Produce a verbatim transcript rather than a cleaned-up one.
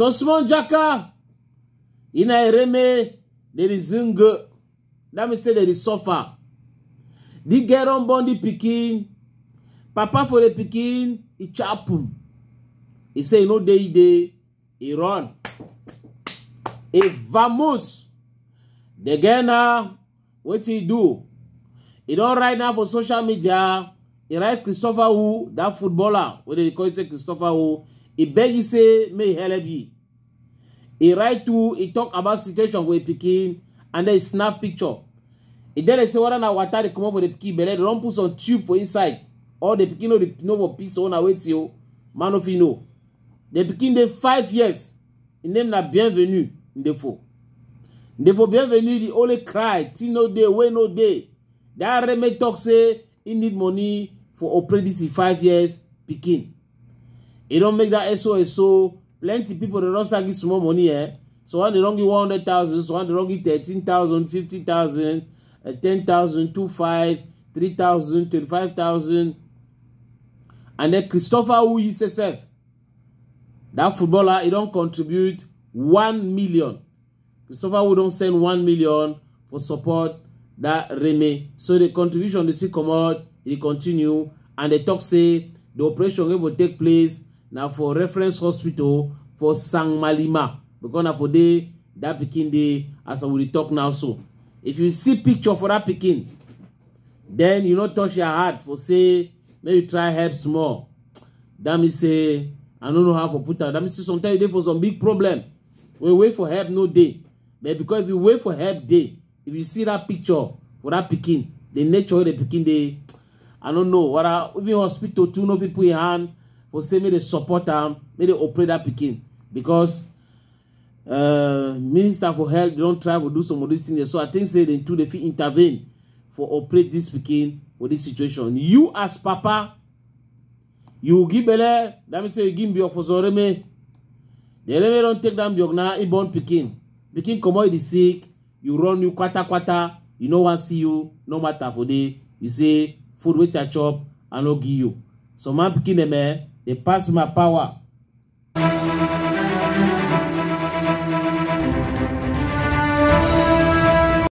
So small jaka, yi na Areme, dey dey zing. That mean say dey dey suffer. The girl don born the pikin. Papa for the pikin, e chapum. E say e no dey, e dey, e run. E vamoose. The girl now, wetin e do? E don write now for social media. E write Christopher Wu, that footballer wey dey call say Christopher Wu. E beg e say make e help yi. E write too, e talk about situation for e pikin, and then e snap picture. E tell dem say whether na water dey comot for the pikin belle, dey don put some tube for inside. Or the pikin no dey, no for piss or na wetin o, man no fit know. The pikin dey five years. E name na Bienvenu Ndefo. Ndefo Bienvenu dey only cry, thing no dey, wey no dey. That Areme talk say e need money for operate this e five years pikin. E don make that S O S so. Plenty people dey don start give small money, eh? So one dey don give one hundred thousand, so one dey don give thirteen thousand, fifty thousand, eh, ten thousand, two five, three thousand, twenty-five thousand. And then Christopher Wu yi sef, that footballer, e don contribute one million. Christopher Wu don send one million for support that Areme. So the contribution dey still comot, e continue, and dey talk say the operation wey go take place na for reference hospital for Sangmalima, because na for there that pikin dey as we dey talk now so. If you see picture for that pikin, then you no touch your heart for say make you try help small. That mean say, I no know how for put am. That mean say sometimes you dey for some big problem. We wait for help no dey. But because if you wait for help dey, if you see that picture for that pikin, the nature wey the pikin dey, I no know. Whether even hospital too no fit put e hand for say make dey support am, make dey operate that pikin. Because uh, minister for health, dey don try for do some of these things. So I think say dem too dey fit intervene for operate this pikin for this situation. You as papa, you give belle, that mean say you give mbiok for some Areme. The Areme don take that mbiok now, e born pikin. Pikin comot e dey sick, you run you kwata kwata, you no wan see you, no matter for dey. You say, food wey I chop, I no give you. Some man pikin dem, eh, dey pass my power.